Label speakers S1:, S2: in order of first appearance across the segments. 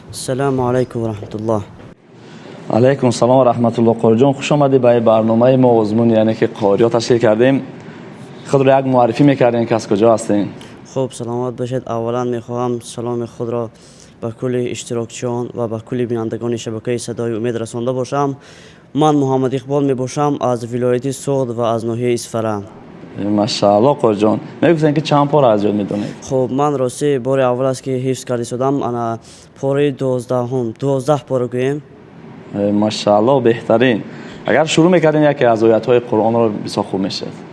S1: السلام علیکم و رحمت الله.
S2: علیکم السلام و رحمت الله. قاری جان، خوش آمدی به برنامه ما آزمون، یعنی که قاری تشکیل کردیم. خود را یک معرفی میکردین که از کجا هستین؟
S1: خب، سلامت باشید. اولا میخواهم سلام خود را به کل اشتراکچیان و به کل بینندگان شبکه صدای امید رسانده باشم. من محمد اقبال می باشم از ولایت سغد و از ناحیه اسفره.
S2: ماشاءالله. قاری جان، میگفتین که چند پاره از یاد میدونید؟
S1: خب، من راستی بار اول است که حفظ کرده شدم، انا پاره 12، 12 پاره گوییم.
S2: ماشاءالله، بهترین. اگر شروع میکردین یکی از آیت های قرآن رو، بسیار خوب میشد.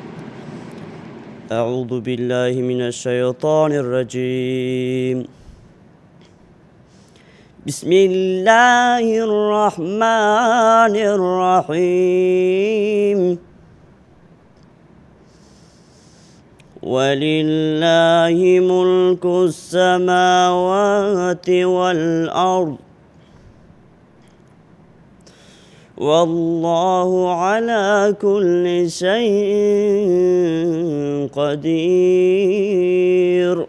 S1: اعوذ بالله من الشیطان الرجیم. بسم الله الرحمن الرحیم. ولله ملك السماوات والأرض والله على كل شيء قدير.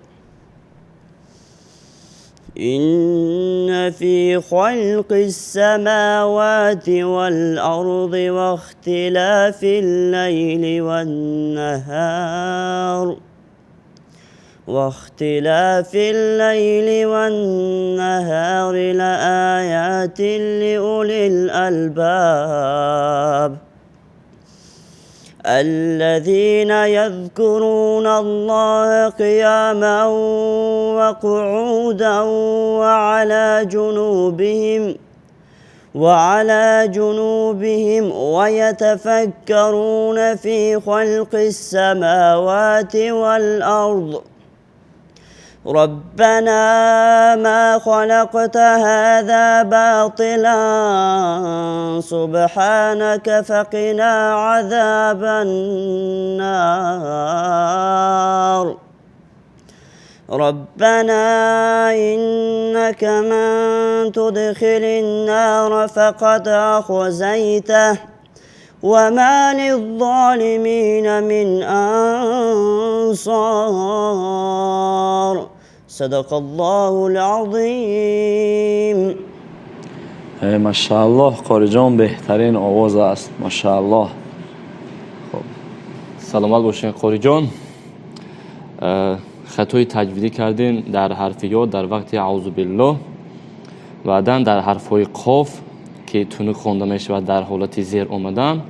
S1: إن في خلق السماوات والأرض واختلاف الليل والنهار لآيات لأولي الألباب الذين يذكرون الله قياما وقعودا وعلى جنوبهم ويتفكرون في خلق السماوات والأرض ربنا ما خلقت هذا باطلا سبحانك فقنا عذاب النار. ربنا إنك من تدخل النار فقد أخزيته وما للظالمين من أنصار. صدق الله العظیم.
S2: ماشاءالله قاری جان، بهترین آواز است، ماشاءالله. خب.
S3: سلامت باشین قاری جان. خطای تجویدی کردین در حرف یا در وقت اعوذ بالله. بعدا در حرف های قاف که تنک خوانده می شود در حالت زیر آمدن،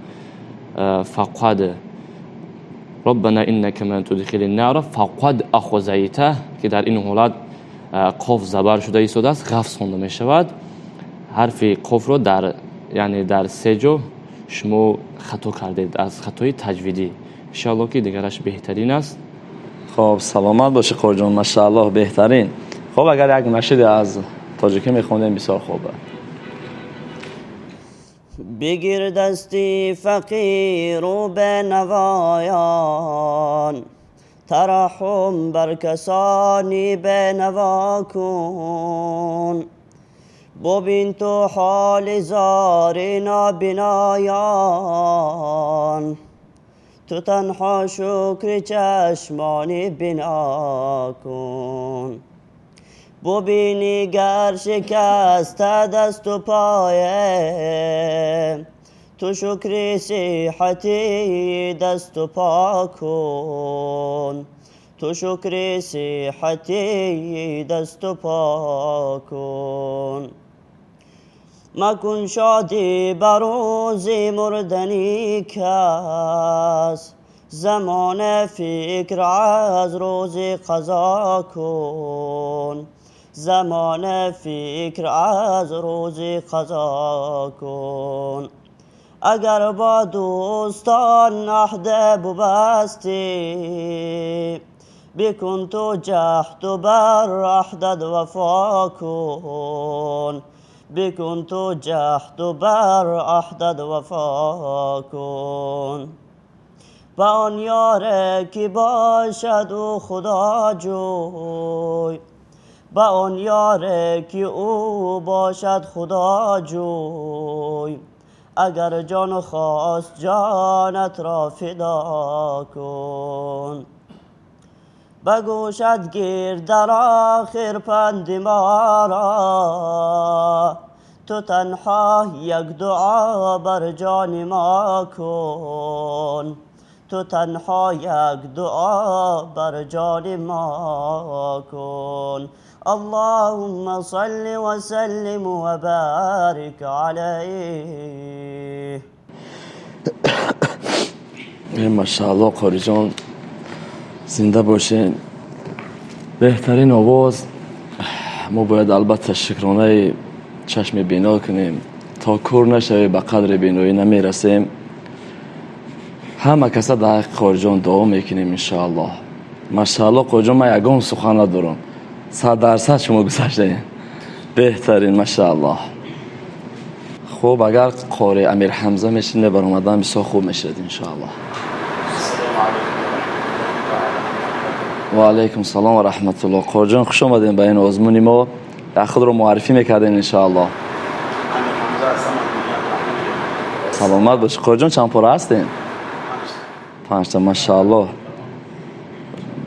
S3: فقد ربنا انك من تدخل النار فقد اخزیته که در این حالت قاف زبر شده ایستاده است، غفص خوانده می شود. حرف قاف رو در یعنی در سه جا شما خطا کردید از خطای تجویدی. انشاءالله که دیگرش بهترین است.
S2: خب، سلامت باشی قاری جان، ماشاءالله، بهترین. خب، اگر یک نشید از تاجیکی میخوندیم، بسیار خوبه.
S1: بگیر دستی فقیر و بینوایان، ترحم بر کسانی بینوا کن. ببین تو حال زار نابینایان، تو تنها شکر چشمانی بینا کن. ببینی گر شکسته دست و پایه، تو شکر صحتی دست و پا کن. تو شکر صحتی دست و پا کن. مکن شادی بر روز مردنی کس، زمان فکر از روز قضا کن. زمان فکر از روز قضا کن. اگر با دوستان عهد ببستی، بکن تو جهد و بر عهدت وفا کن. بکن تو جهد و بر عهدت وفا کن. به آن یاره که باشد او خدا جوی، به آن یاره که او باشد خدا جوی، اگر جان خواست جانت را فدا کن. به گوشت گیر در آخر پند ما را. تو تنها یک دعا بر جان ما کن، تو تنها یک دعا بر جان ما کن. اللهم صل وسلم وبارك عليه.
S2: ماشاءالله قاری جان، زنده باشین. بهترین آواز. ما باید البته شکرانه چشم بینا کنیم، تا کور نشوی به قدر بینایی نمیرسیم. همه کسا در حق قاری جان دعا میکنیم انشاءالله. ماشاءالله قاری جان، من یگان سخن ندارم، 100% شما گذشته، بهترین ماشاءالله. خوب اگر قاری امیر حمزه میشینه برآمدن بسیار خوب میشد انشاءالله. و علیکم سلام و رحمت الله. قاری جان خوش آمدین به این آزمون ما، خود رو معرفی میکردین انشاءالله. سلامت باش قاری جان. چند پاره هستین؟ 5 تا. ماشاءالله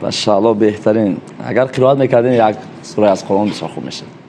S2: ماشاءالله، بهترین. اگر قرائت میکردین یک سوره از قرآن بسیار خوب میشد.